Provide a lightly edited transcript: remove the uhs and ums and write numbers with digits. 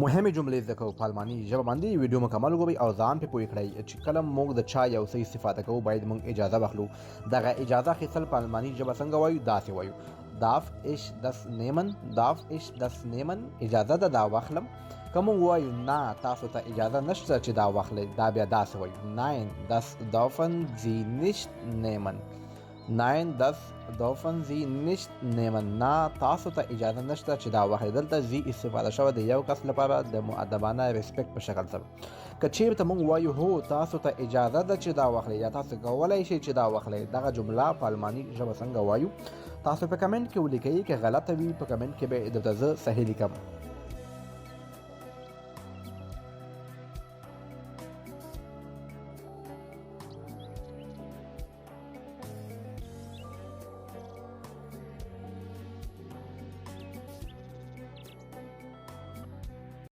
مهمې جملې زده کوو په الماني ژبه باندې. ویډیو مکمل وګورئ او ځان پې پوه کړئ چې کله موږ د چا یو څه استفاده کوو، باید موږ اجازه واخلو. دغه اجازه اخیستل په الماني ژبه څنګه وایو؟ داسې وایو: Darf ich das nehmen؟ Darf ich das nehmen؟ اجازه ده دا واخلم؟ که موږ وایو نه، تاسو ته اجازه نشته چې دا واخلئ، دا بیا داسې وایو: Nein، das dürfen Sie nicht nehmen. Nein، das dürfen Sie nicht nehmen. نه، تاسو ته اجازه نشته چې دا واخلئ. دلته Sie استفاده شوه د یو کس لپاره د مؤدبانه respect په شکل سره. که چیرته موږ وایو هو، تاسو ته اجازه ده چې دا واخلئ یا تاسو کولای شئ چې دا واخلئ، دغه جمله په الماني ژبه څنګه وایو؟ تاسو په کمنټ کې ولیکئ. که غلطه وي، په کمنټ کې به درته زه صحیح لیکم.